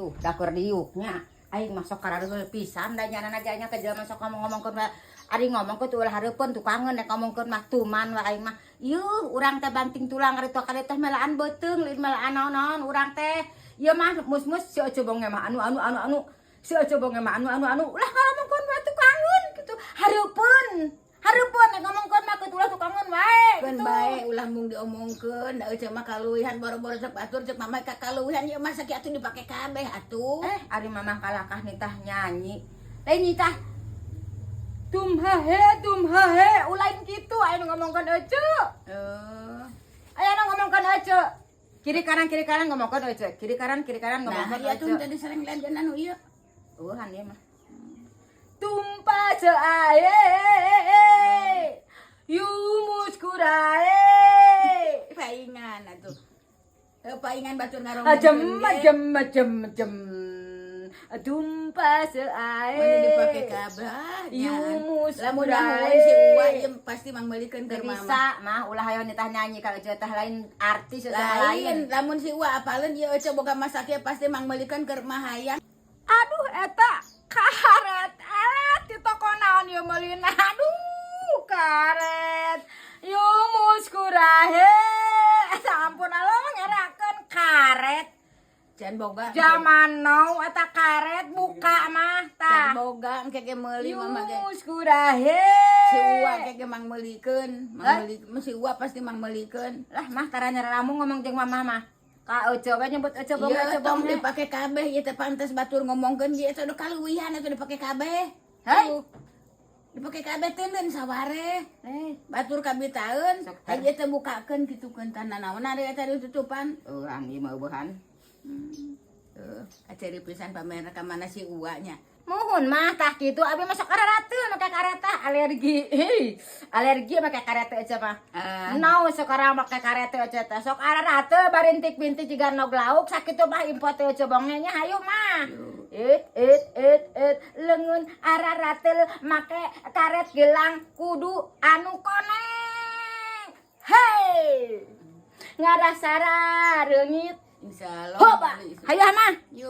Tuh, da keur diuknya. Aing masuk karareul pisan da nyana ge nya ke jelema sok ngomong-ngomongkeun wae. Ari ngomong ku tuh ulah hareupeun tukangeun nek ngomongkeun mah tuman wae aing mah. Yuh, urang teh banting tulang ari tua kali teh melaan beuteung, lain melaan naon-naon urang teh. Ieu mah mus-mus si Oce Bonge mah anu anu anu anu. Si Oce Bonge mah anu anu anu. Ulah ngomongkeun wae tukangeun gitu. Hareupeun. Hareupeun nek ngomongkeun mah kitu ulah tukangeun wae Keun gitu. Bae ulah mung diomongkeun, da euceu mah kaluwihan boro-boro cek batur, cek mama ka kaluwihan ieu mah sakieu atuh dipake kabeh atuh. Eh, ari mamah kalakah nitah nyanyi. Lain nitah tum ha he tum ha he, ulain kitu aya nu ngomongkeun ece. Eh, Aya nu ngomongkeun ece. Kiri kanan ngomongkeun ece. Kiri kanan nah ngomongkeun ieu tuh ece. tadi sering lanjan anu ieu. Eueuhan ieu mah. Tumpa ae. Yu muskurae. Paingan atuh. Eh, paingan batur ngaromongkeun Ajem ge. Ajem ajem ajem. Tumpa ae. Mana dipake kabeh Yu nya. Lamun muskurae. dahuan si Uwa ieu pasti mangmeulikeun Teu keur mama. bisa mah, ulah hayo nitah nyanyi ka ece teh, lain artis teh. Lain, Lain. Lamun si Uwa apaleun ieu ece boga masak ieu pasti mangmeulikeun keur mahayang. Aduh, eta karet alat di toko naon ieu meulina? Aduh, karet. Yu muskurahe. Eta ampun Allah, ngerakeun karet. Can boga. Zaman now eta karet buka mah Can tah. boga engke ge meuli Yu mama ge. muskurahe. Si Uwa ge ge mangmeulikeun, Hah? mangmeuli si Uwa pasti mangmeulikeun. Lah mah tara nyereramu ngomong jeung mamah mah. Ka ece we nyebut ece bonge Ieu ece tong bonge. dipake kabeh ieu teh, pantes batur ngomongkeun ieu teh udah kaluwihan atuh dipake kabeh. Hei. Tuh. Dipake kabeh teuneun saware. Eh, Batur kabitaeun, Sok hayu ieu teh bukakeun kitukeun tah naon ari eta ditutupan. Urang ieu mah eueuhan. Tuh, aceri pisan pamer ka mana si Uwa nya. Muhun mah, tah kitu abi masuk kararateun make karet tah alergi. Hei, alergi make karet teh ece mah. Ah. No, sekarang make karet teh ece teh. Sok ararate barintik-bintik jiga nog lauk sakitu mah impot teh ece bonge nya, hayu mah. It it it it leungeun araratel make karet gelang kudu anu koneng. Hei. Ngarasa reungit. Insyaallah. Hoba. Hayu mah. Yuk.